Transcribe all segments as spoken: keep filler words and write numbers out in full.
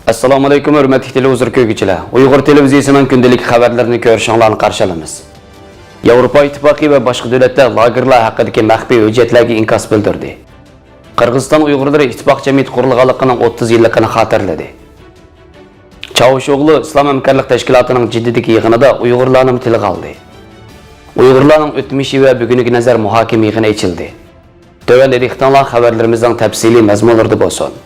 ئەسسالامۇئەلەيكۇم، ھۆرمەتلىك تېلېۋىزور كۆرگۈچىلەر! ئۇيغۇر تېلېۋىزىيىسىنىڭ كۈندىلىك خەۋەرلىرىنى كۆرۈشۈڭلارنى قارشى ئالىمىز. ياۋروپا ئىتتىپاقى ۋە باشقا دۆلەتلەر لاگېرلار ھەققىدىكى مەخپىي ھۆججەتلەرگە ئىنكاس بىلدۈردى. قىرغىزىستان ئۇيغۇرلىرى ئىتتىپاق جەمئىيىتى قۇرۇلغانلىقىنىڭ ئوتتۇز يىللىقىنى خاتىرىلىدى. چاۋۇشئوغلۇ ئىسلام ھەمكارلىق تەشكىلاتىنىڭ جىددىدىكى يىغىنىدا ئۇيغۇرلارنىمۇ تىلغا ئالدى. ئۇيغۇرلارنىڭ ئۆتمۈشى ۋە بۈگۈنىگە نەزەر مۇھاكىمە يىغىنى ئېچىلدى. تۆۋەندە دىققىتىڭلار خەۋەرلىرىمىزنىڭ تەپسىلىي مەزمۇنلىرىدا بولسۇن.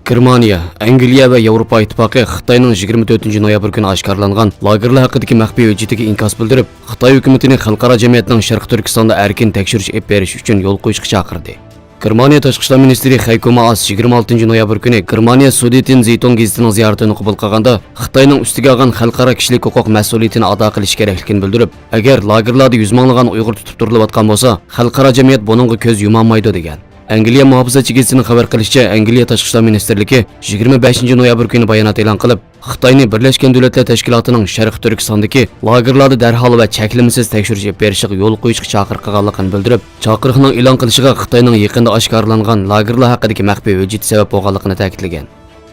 گېرمانىيە، ئەنگلىيە ۋە ياۋروپا ئىتتىپاقى خىتاينىڭ يىگىرمە تۆتىنچى نويابىر كۈنى ئاشكارىلانغان لاگېرلار ھەققىدىكى مەخپىي ھۆججىتىگە ئىنكاس بىلدۈرۈپ، خىتاي ھۆكۈمىتىنى خەلقئارا جەمئىيەتنىڭ شەرقىي تۈركىستاندا ئەركىن تەكشۈرۈش ئېلىپ بېرىش ئۈچۈن يول قويۇشقا چاقىردى. گېرمانىيە تاشقى ئىشلار مىنىستىرى خەيكو مائاس يىگىرمە ئالتىنچى نويابىر كۈنى گېرمانىيە سۇدېتېن زېيتۇڭ گېزىتىنىڭ زىيارىتىنى قوبۇل قىلغاندا، خىتاينىڭ ئۈستىگە ئالغان خەلقئارا كىشىلىك ھوقۇق مەسئۇلىيىتىنى ئادا قىلىشى كېرەكلىكىنى بىلدۈرۈپ، ئەگەر لاگېرلاردا يۈز مىڭلىغان ئۇيغۇر تۇتۇپ تۇرۇلۇۋاتقان بولسا، خەلقئارا جەمئىيەت بۇنىڭغا كۆز يۇمالمايدۇ، دېگەن. ئەنگلىيە مۇھاپىزەتچى گېزىتىنىڭ خەۋەر قىلىشىچە، ئەنگلىيە تاشقى ئىشلار مىنىستىرلىكى يىگىرمە بەشىنچى نويابىر كۈنى بايانات ئېلان قىلىپ، خىتاينى بىرلەشكەن دۆلەتلەر تەشكىلاتىنىڭ شەرقىي تۈركىستاندىكى لاگېرلاردا دەرھال ۋە چەكلىمىسىز تەكشۈرۈش ئېلىپ بېرىشىغا يول قويۇشقا چاقىرىق قىلغانلىقىنى بىلدۈرۈپ، چاقىرىقنىڭ ئېلان قىلىشىغا خىتاينىڭ يېقىندا ئاشكارىلانغان لاگېرلار ھەققىدىكى مەخپىي ھۆججىتى سەۋەب بولغانلىقىنى تەكىتلىگەن.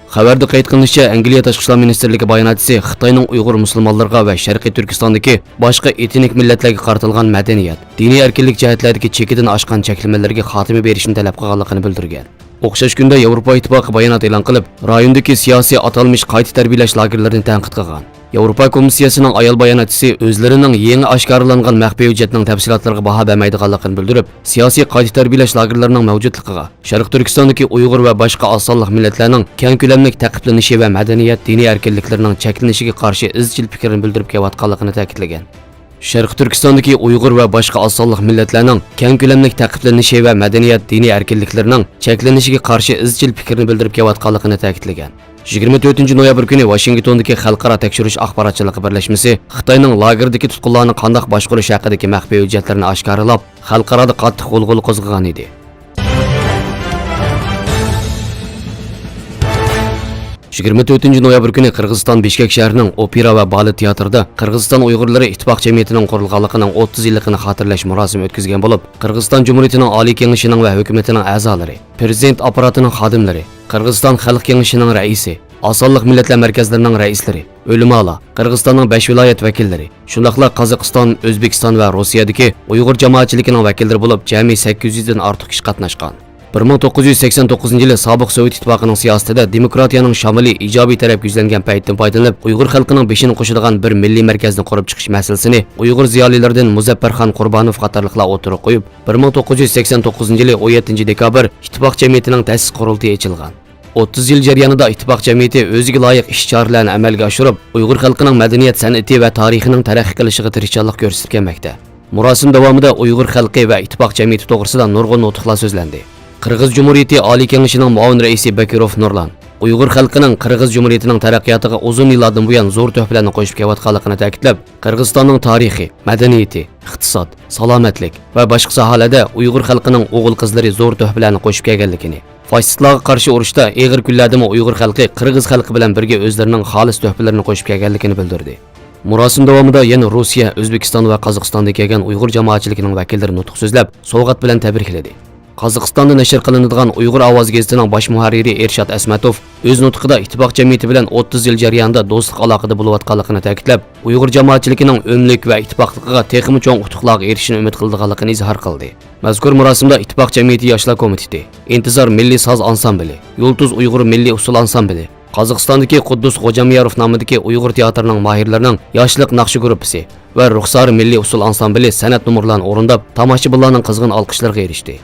خەۋەردە قەيت قىلىنىشىچە، ئەنگلىيە تاشقى ئىشلار مىنىستىرلىكى باياناتچىسى خىتاينىڭ ئۇيغۇر مۇسۇلمانلىرىغا ۋە شەرقىي تۈركىستاندىكى باشقا ئېتنىك مىللەتلەرگە قارىتىلغان مەدەنىيەت، دىنىي ئەركىنلىك جەھەتلەردىكى چېكىدىن ئاشقان چەكلىمىلەرگە خاتىمە بېرىشنى تەلەپ قىلغانلىقىنى بىلدۈرگەن. ئوخشاش كۈندە ياۋروپا ئىتتىپاقى بايانات ئېلان قىلىپ، رايوندىكى سىياسىي ئاتالمىش قايتا تەربىيەلەش لاگېرلىرىنى تەنقىد قىلغان. ياۋروپا كومىسسىيەسىنىڭ ئايال باياناتچىسى ئۆزلىرىنىڭ يېڭى ئاشكارىلانغان مەخپىي ھۆججەتنىڭ تەپسىلاتلىرىغا باھا بەرمەيدىغانلىقىنى بىلدۈرۈپ، سىياسىي قايتا تەربىيەلەش لاگېرلىرىنىڭ مەۋجۇتلۇقىغا، شەرقىي تۈركىستاندىكى ئۇيغۇر ۋە باشقا ئاز سانلىق مىللەتلەرنىڭ كەڭ كۆلەملىك تەقىبلىنىشى ۋە مەدەنىيەت، دىنىي ئەركىنلىكلىرىنىڭ چەكلىنىشىگە قارشى ئىزچىل پىكىرنى بىلدۈرۈپ كېلىۋاتقانلىقىنى تەكىتلىگەن. شەرقىي تۈركىستاندىكى ئۇيغۇر ۋە باشقا ئاز سانلىق مىللەتلەرنىڭ كەڭ كۆلەملىك تەقىبلىنىشى ۋە مەدەنىيەت، دىنىي ئەركىنلىكلىرىنىڭ چەكلىنىشىگە قارشى ئىزچىل پىكىرنى بىلدۈرۈپ كېلىۋاتقانلىقىنى تەكىتلىگەن. يىگىرمە تۆتىنچى نويابىر كۈنى ۋاشىنگتوندىكى خەلقئارا تەكشۈرۈش ئاخباراتچىلىقى بىرلەشمىسى خىتاينىڭ لاگېردىكى تۇتقۇنلارنى قانداق باشقۇرۇش ھەققىدىكى مەخپىي ھۆججەتلىرىنى ئاشكارىلاپ، خەلقئارادا قاتتىق غۇلغۇلا قوزغىغان ئىدى. يىگىرمە تۆتىنچى نويابىر كۈنى قىرغىزىستان بىشكەك شەھىرىنىڭ ئوپېرا ۋە بالېت تىياتىرىدا قىرغىزىستان ئۇيغۇرلىرى ئىتتىپاق جەمئىيىتىنىڭ قۇرۇلغانلىقىنىڭ ئوتتۇز يىللىقىنى خاتىرىلەش مۇراسىمى ئۆتكۈزگەن بولۇپ، قىرغىزىستان جۇمھۇرىيىتىنىڭ ئالىي كېڭىشىنىڭ ۋە ھۆكۈمىتىنىڭ ئەزالىرى، پرېزىدېنت ئاپپاراتىنىڭ خادىملىرى، قىرغىزىستان خەلق كېڭىشىنىڭ رەئىسى، ئاز سانلىق مىللەتلەر مەركەزلىرىنىڭ رەئىسلىرى، ئۆلىمالار، قىرغىزىستاننىڭ بەش ۋىلايەت ۋەكىللىرى، شۇنداقلا قازاقىستان، ئۆزبېكىستان ۋە روسىيەدىكى ئۇيغۇر جامائەتچىلىكىنىڭ ۋەكىللىرى بولۇپ، جەمئىي سەككىز يۈزدىن ئارتۇق كىشى قاتناشقان. بىر مىڭ توققۇز يۈز سەكسەن توققۇزىنچى يىلى سابىق سوۋېت ئىتتىپاقىنىڭ سىياسىتىدە دېموكراتىيەنىڭ شامىلى ئىجابىي تەرەپكە يۈزلەنگەن پەيتتىن پايدىلىنىپ، ئۇيغۇر خەلقىنىڭ بېشىنى قوشىدىغان بىر مىللىي مەركەزنى قۇرۇپ چىقىش مەسىلىسىنى ئۇيغۇر زىيالىيلىرىدىن مۇزەپپەرخان قۇربانوف قاتارلىقلار ئوتتۇرىغا قويۇپ، بىر مىڭ توققۇز يۈز سەكسەن توققۇزىنچى يىلى ئون يەتتىنچى دېكابىر ئىتتىپاق جەمئىيىتىنىڭ تەسىس قۇرۇلتىيى ئېچىلغان. ئوتتۇز يىل جەريانىدا ئىتتىپاق جەمئىيىتى ئۆزىگە لايىق ئىش-چارىلەرنى ئەمەلگە ئاشۇرۇپ، ئۇيغۇر خەلقىنىڭ مەدەنىيەت سەنئىتى ۋە تارىخىنىڭ تەرەققىي قىلىشىغا تىرىشچانلىق كۆرسىتىپ كەلمەكتە. مۇراسىم داۋامىدا ئۇيغۇر خەلقى ۋە ئىتتىپاق جەمئىيىتى توغرىسىدا نۇرغۇن نۇتۇقلار سۆزلەندى. قىرغىز جۇمھۇرىيىتى ئالىي كېڭىشىنىڭ مۇئاۋىن رەئىسى بەكىروف نۇرلان ئۇيغۇر خەلقىنىڭ قىرغىز جۇمھۇرىيىتىنىڭ تەرەققىياتىغا ئۇزۇن يىللاردىن بۇيان زور تۆھپىلەرنى قوشۇپ كېلىۋاتقانلىقىنى تەكىتلەپ، قىرغىزىستاننىڭ تارىخى، مەدەنىيىتى، ئىقتىساد، سالامەتلىك ۋە باشقا ساھەلەردە ئۇيغۇر خەلقىنىڭ ئوغۇل-قىزلىرى زور تۆھپىلەرنى قوشۇپ كەلگەنلىكىنى، فاشىستلارغا قارشى ئۇرۇشتا ئېغىر كۈنلەردىمۇ ئۇيغۇر خەلقى قىرغىز خەلقى بىلەن بىرگە ئۆزلىرىنىڭ خالىس تۆھپىلىرىنى قوشۇپ كەلگەنلىكىنى بىلدۈردى. مۇراسىم داۋامىدا يەنە روسىيە، ئۆزبېكىستان ۋە قازاقىستاندىن كەلگەن ئۇيغۇر جامائەتچىلىكىنىڭ ۋەكىللىرى نۇتۇق سۆزلەپ، سوۋغات بىلەن تەبرىكلىدى. قازاقىستاندا نەشر قىلىنىدىغان ئۇيغۇر ئاۋازى گېزىتىنىڭ باش مۇھەررىرى ئېرشات ئەسمەتوف ئۆز نۇتقىدا ئىتتىپاق جەمئىيىتى بىلەن ئوتتۇز يىل جەريانىدا دوستلۇق ئالاقىدە بولۇۋاتقانلىقىنى تەكىتلەپ، ئۇيغۇر جامائەتچىلىكىنىڭ ئۆملۈك ۋە ئىتتىپاقلىقىغا تېخىمۇ چوڭ ئۇتۇقلارغا ئېرىشىشىنى ئۈمىد قىلىدىغانلىقىنى ئىزھار قىلدى. مەزكۇر مۇراسىمدا ئىتتىپاق جەمئىيىتى ياشلار كومىتېتى، ئىنتىزار مىللىي ساز ئانسامبىلى، يۇلتۇز ئۇيغۇر مىللىي ئۇسسۇل ئانسامبىلى، قازاقىستاندىكى قۇددۇس غوجامياروف نامىدىكى ئۇيغۇر تىياتىرىنىڭ ماھىرلىرىنىڭ ياشلىق ناخشا گۇرۇپپىسى ۋە رۇخسار مىللىي ئۇسسۇل ئانسامبىلى سەنئەت نومۇرلارنى ئورۇنداپ، تاماشىبىنلارنىڭ قىزغىن ئالقىشلىرىغا ئېرىشتى.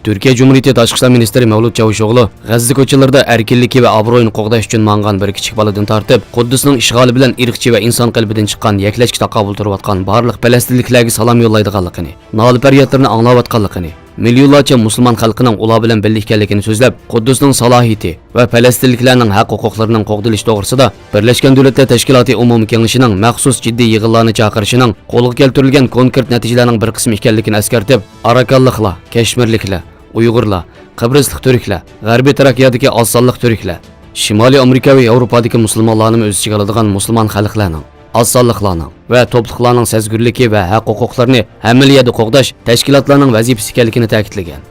تۈركىيە جۇمھۇرىيىتى تاشقى ئىشلار مىنىستىرى مەۋلۇت چاۋۇشئوغلۇ غەززە كوچىلىرىدا ئەركىنلىكى ۋە ئابرۇيىنى قوغداش ئۈچۈن ماڭغان بىر كىچىك بالىدىن تارتىپ، قۇددۇسنىڭ ئىشغالى بىلەن ئىرقچى ۋە ئىنسان قەلبىدىن چىققان يەكلەشكە تاقابىل تۇرۇۋاتقان بارلىق پەلەستىنلىكلەرگە سالام يوللايدىغانلىقىنى، نالە-پەريادلىرىنى ئاڭلاۋاتقانلىقىنى، مىليونلارچە مۇسۇلمان خەلقىنىڭ ئۇلار بىلەن بىللە ئىكەنلىكىنى سۆزلەپ، قۇددۇسنىڭ سالاھىيىتى ۋە پەلەستىنلىكلەرنىڭ ھەق-ھوقۇقلىرىنىڭ قوغدىلىشى توغرىسىدا بىرلەشكەن دۆلەتلەر تەشكىلاتى ئومۇمىي كېڭىشىنىڭ مەخسۇس جىددىي يىغىنلارنى چاقىرىشىنىڭ قولغا كەلتۈرۈلگەن كونكرېت نەتىجىلەرنىڭ بىر قىسمى ئىكەنلىكىنى ئەسكەرتىپ، ئاراكانلىقلار، كەشمىرلىكلەر، ئۇيغۇرلار، قىبرىسلىق تۈركلەر، غەربىي تراكىيەدىكى ئاز سانلىق تۈركلەر، شىمالىي ئامېرىكا ۋە ياۋروپادىكى مۇسۇلمانلارنىمۇ ئۆز ئىچىگە ئالىدىغان مۇسۇلمان خەلقلەرنىڭ، ئاز سانلىقلارنىڭ ۋە توپلۇقلارنىڭ سەزگۈرلۈكى ۋە ھەق-ھوقۇقلىرىنى ھەممىلا يەردە قوغداش تەشكىلاتلارنىڭ ۋەزىپىسى ئىكەنلىكىنى تەكىتلىگەن.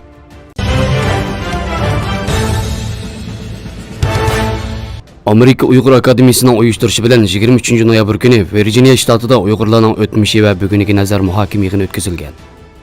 ئامېرىكا ئۇيغۇر ئاكادېمىيىسىنىڭ ئۇيۇشتۇرۇشى بىلەن يىگىرمە ئۈچىنچى نويابىر كۈنى ۋىرجىنىيە شتاتىدا ئۇيغۇرلارنىڭ ئۆتمۈشى ۋە بۈگۈنىگە نەزەر مۇھاكىمە يىغىنى ئۆتكۈزۈلگەن.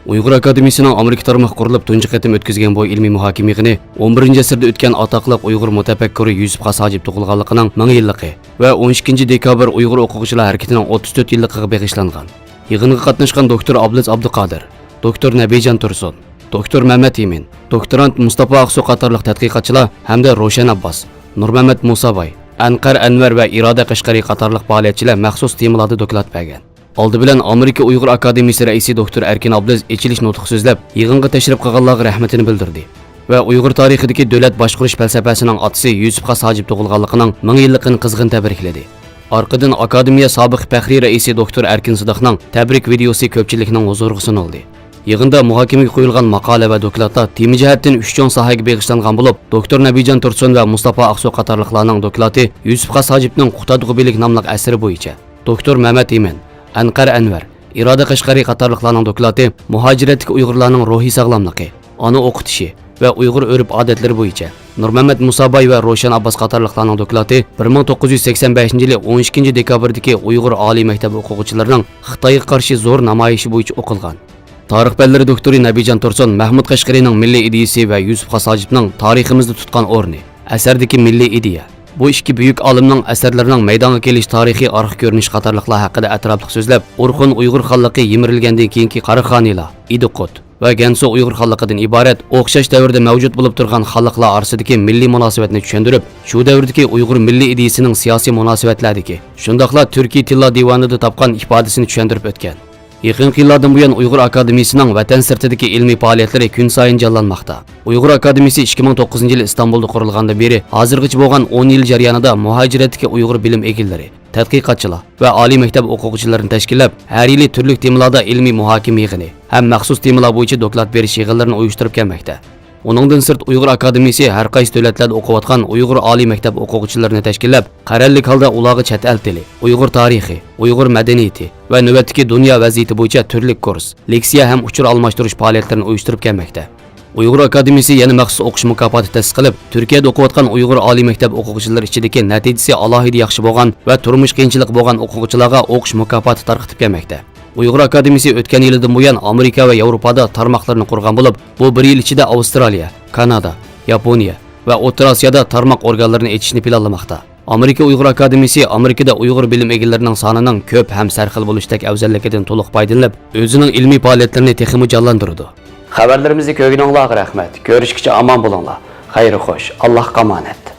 ئۇيغۇر ئاكادېمىيىسىنىڭ ئامېرىكا تارمىقى قۇرۇلۇپ تۇنجى قېتىم ئۆتكۈزگەن بۇ ئىلمىي مۇھاكىمە يىغىنى ئون بىرىنچى ئەسىردە ئۆتكەن ئاتاقلىق ئۇيغۇر مۇتەپەككۇرى يۈسۈپ خاس ھاجىپ تۇغۇلغانلىقىنىڭ مىڭ يىللىقى ۋە ئون ئىككىنچى دېكابىر ئۇيغۇر ئوقۇغۇچىلار ھەرىكىتىنىڭ ئوتتۇز تۆت يىللىقىغا بېغىشلانغان. يىغىنغا قاتناشقان دوكتور ئابلىز ئابدۇقادىر، دوكتور نەبىجان تۇرسۇن، دوكتور مەمەت ئىمىن، دوكتورانت مۇستاپا ئاقسۇ قاتارلىق تەتقىقاتچىلار ھەمدە روشەن ئابباس، نۇرمەمەت مۇساباي، ئەنقەر ئەنۋەر ۋە ئىرادە قەشقەرى قاتارلىق پائالىيەتچىلەر مەخسۇس تېمىلاردا دوكلات بەرگەن. ئالدى بىلەن ئامېرىكا ئۇيغۇر ئاكادېمىيىسى رەئىسى دوكتور ئەركىن ئابلىز ئېچىلىش نۇتقى سۆزلەپ، يىغىنغا تەشرىپ قىلغانلارغا رەھمىتىنى بىلدۈردى ۋە ئۇيغۇر تارىخىدىكى دۆلەت باشقۇرۇش پەلسەپەسىنىڭ ئاتىسى يۈسۈپ خاس ھاجىپ تۇغۇلغانلىقىنىڭ مىڭ يىللىقىنى قىزغىن تەبرىكلىدى. ئارقىدىن ئاكادېمىيە سابىق پەخرىي رەئىسى دوكتور ئەركىن سىدىقنىڭ تەبرىك ۋىدېئوسى كۆپچىلىكنىڭ ھۇزۇرىغا سۇنۇلدى. يىغىندا مۇھاكىمىگە قويۇلغان ماقالە ۋە دوكلاتلار تېما جەھەتتىن ئۈچ چوڭ ساھەگە بېغىشلانغان بولۇپ، دوكتور نەبىجان تۇرسۇن ۋە مۇستاپا ئاقسۇ قاتارلىقلارنىڭ دوكلاتى يۈسۈپ خاس ھاجىپنىڭ قۇتادغۇ بىلىك ناملىق ئەسىرى بويىچە، دوكتور مەمەت ئىمىن، ئەنقەر ئەنۋەر، ئىرادە قەشقەرى قاتارلىقلارنىڭ دوكلاتى مۇھاجىرەتتىكى ئۇيغۇرلارنىڭ روھىي ساغلاملىقى، ئانا ئوقۇتۇشى ۋە ئۇيغۇر ئۆرپ-ئادەتلىرى بويىچە، نۇرمەمەت مۇساباي ۋە روشەن ئابباس قاتارلىقلارنىڭ دوكلاتى بىر مىڭ توققۇز يۈز سەكسەن بەشىنچى يىلى ئون ئىككىنچى دېكابىردىكى ئۇيغۇر ئالىي مەكتەپ ئوقۇغۇچىلىرىنىڭ خىتايغا قارشى زور نامايىشى بويىچە ئوقۇلغان. تارىخ پەنلىرى دوكتورى نەبىجان تۇرسۇن مەھمۇد قەشقىرىنىڭ مىللىي ئىدىيىسى ۋە يۈسۈپ خاس ھاجىپنىڭ تارىخىمىزدا تۇتقان ئورنى، ئەسەردىكى مىللىي ئىدىيە، بۇ ئىككى بۈيۈك ئالىمنىڭ ئەسەرلىرىنىڭ مەيدانغا كېلىش تارىخىي ئارقا كۆرۈنۈشى قاتارلىقلار ھەققىدە ئەتراپلىق سۆزلەپ، ئورخۇن ئۇيغۇر خانلىقى يىمىرىلگەندىن كېيىنكى قاراخانىيلار، ئىدىقۇت ۋە گەنسۇ ئۇيغۇر خانلىقىدىن ئىبارەت ئوخشاش دەۋردە مەۋجۇت بولۇپ تۇرغان خانلىقلار ئارىسىدىكى مىللىي مۇناسىۋەتنى چۈشەندۈرۈپ، شۇ دەۋردىكى ئۇيغۇر مىللىي ئىدىيىسىنىڭ سىياسىي مۇناسىۋەتلەردىكى، شۇنداقلا تۈركىي تىللا دىۋانىدا تاپقان ئىپادىسىنى چۈشەندۈرۈپ ئۆتكەن. يېقىنقى يىللاردىن بۇيان ئۇيغۇر ئاكادېمىيىسىنىڭ ۋەتەن سىرتىدىكى ئىلمىي پائالىيەتلىرى كۈنسايىن جانلانماقتا. ئۇيغۇر ئاكادېمىيىسى ئىككى مىڭ توققۇزىنچى يىلى ئىستانبۇلدا قۇرۇلغاندىن بېرى، ھازىرغىچە بولغان ئون يىل جەريانىدا مۇھاجىرەتتىكى ئۇيغۇر بىلىم ئىگىلىرى، تەتقىقاتچىلار ۋە ئالىي مەكتەپ ئوقۇغۇچىلىرىنى تەشكىللەپ، ھەر يىلى تۈرلۈك تېمىلاردا ئىلمىي مۇھاكىمە يىغىنى ھەم مەخسۇس تېمىلار بويىچە دوكلات بېرىش يىغىنلىرىنى ئۇيۇشتۇرۇپ كەلمەكتە. ئۇنىڭدىن سىرت، ئۇيغۇر ئاكادېمىيىسى ھەر قايسى دۆلەتلەردە ئوقۇۋاتقان ئۇيغۇر ئالىي مەكتەپ ئوقۇغۇچىلىرىنى تەشكىللەپ، قەرەللىك ھالدا ئۇلارغا چەت ئەل تىلى، ئۇيغۇر تارىخى، ئۇيغۇر مەدەنىيىتى ۋە نۆۋەتتىكى دۇنيا ۋەزىيىتى بويىچە تۈرلۈك كۇرس، لېكسىيە ھەم ئۇچۇر ئالماشتۇرۇش پائالىيەتلىرىنى ئۇيۇشتۇرۇپ كەلمەكتە. ئۇيغۇر ئاكادېمىيىسى يەنە مەخسۇس ئوقۇش مۇكاپاتى تەسىس قىلىپ، تۈركىيەدە ئوقۇۋاتقان ئۇيغۇر ئالىي مەكتەپ ئوقۇغۇچىلىرى ئىچىدىكى نەتىجىسى ئالاھىدە ياخشى بولغان ۋە تۇرمۇش قىيىنچىلىقى بولغان ئوقۇغۇچىلارغا ئوقۇش مۇكاپاتى تارقىتىپ كەلمەكتە. ئۇيغۇر ئاكادېمىيىسى ئۆتكەن يىلىدىن بۇيان ئامېرىكا ۋە ياۋروپادا تارماقلىرىنى قۇرغان بولۇپ، بۇ بىر يىل ئىچىدە ئاۋسترالىيە، كانادا، ياپونىيە ۋە ئوتتۇرا ئاسىيادا تارماق ئورگانلىرىنى ئېچىشنى پىلانلىماقتا. ئامېرىكا ئۇيغۇر ئاكادېمىيىسى ئامېرىكىدا ئۇيغۇر بىلىم ئىگىلىرىنىڭ سانىنىڭ كۆپ ھەم سەرخىل بولۇشتەك ئەۋزەللىكىدىن تولۇق پايدىلىنىپ، ئۆزىنىڭ ئىلمىي پائالىيەتلىرىنى تېخىمۇ جانلاندۇرىدۇ. خەۋەرلىرىمىزنى كۆرگىنىڭلارغا رەھمەت. كۆرۈشكىچە ئامان بولۇڭلار. خەير خوش. ئاللاھقا ئامانەت.